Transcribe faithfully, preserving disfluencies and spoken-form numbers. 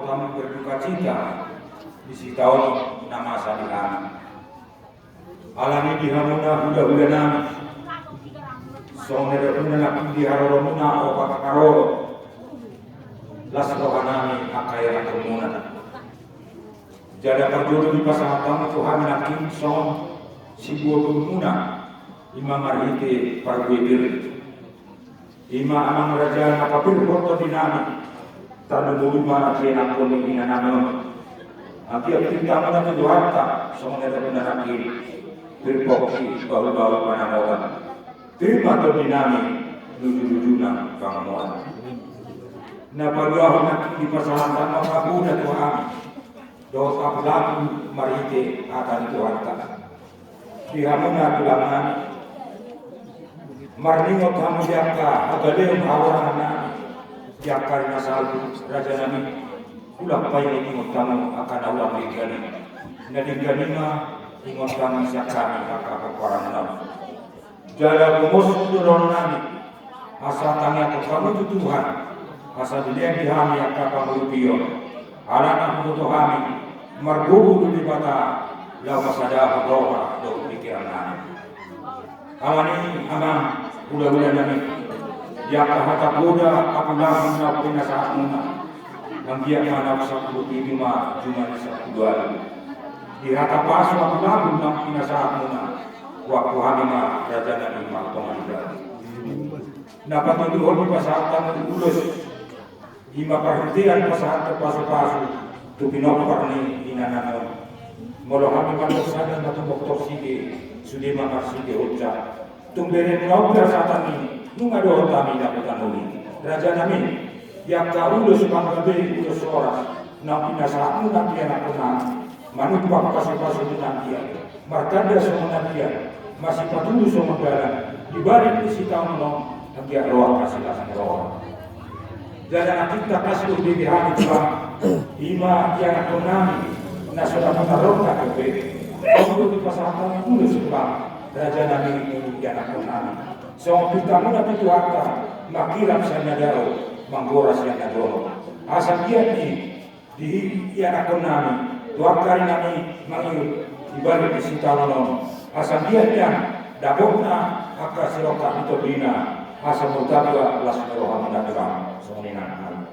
Kami berdukacita di sitaonon na masa di hami. Alani di hamuna hulahula nami, songon na dapuna nangkin di haroromuna opat haroro, las roha nami angka ianakhonmuna. Jala parjolo dipasahat hamu tu hami nangkin songon siboanmuna, ima marhite parbue pir. Ima amang raja na papir, boru tondi nami, tarlumobi ma di ianakhon ni ina nami on. Anggiat pintamuna tu Tuhanta songon na dapuna nangkin, pir pongki, bahulbahul panangotan. Pir ma tondi nami, lujulujuna pangomoan. Na paduahon nangkin dipasahat hamu angka poda tu hami dohot apulampu marhite hata ni Tuhanta. Di hamuna tulang nami, marningot hamu di angka hagaleon hahorangan nami, di angka na salpu raja nami. Ulang paingotingot hamu angka na ulang denggan i. Na denggan i ma ingot hamu sian hami angka pomparanmuna. Jala gomos do dohonon nami, asa tangiangkon hamu tu Tuhan, asa dilean di hami angka pangurupion. Alana huboto hami, margogo do Debata laho pasadahon roha dohot pingkiran nami. Alani amang hulahula nami, di angka hata poda apulampu na pinasahatmuna, anggiat ma naung sampulu pitu ma jumadi sampulu ualu. Di hata pasu apulampu na pinasahatmuna, huangku hami ma raja nami martonga ida. Na patoluhon dipasahat hamu ulos, ima parhitean pasahat pasupasu tu pinompar ni ina nami on. Molo hami mandok sada ma tumpak torsige, sude ma marsige oncak. Tung beremuna on pe sahat hami, nunga dohot hami dapotan on i. Raja nami, di angka ulos panggabe, ulos horas na pinasahatmuna tu ianakhon nami, manumpak pasupasu tu nangkin, martanda songon nangkin, masipatudu songon dalan, di balik ni sitaonon on, anggiat ro angka silas ni roha. Jala nangkin tangkas do dibege hami Tuhan, ima ianakhon nami na so dapotan roha dope. On do dipasahat hamu ulos Tuhan, raja nami, tu ianakhon nami. Songon pintamuna tu Tuhanta, manghirim sian na dao, manggora sian na donok. Asa anggiat i di ianakhon nami, tu angka ari nami mangihut di balik ni sitaonon on. Asa anggiat nian dapotna angka sirongkap ni tondina, asa murtaba las ni rohamuna Tuhan. Songon i nang.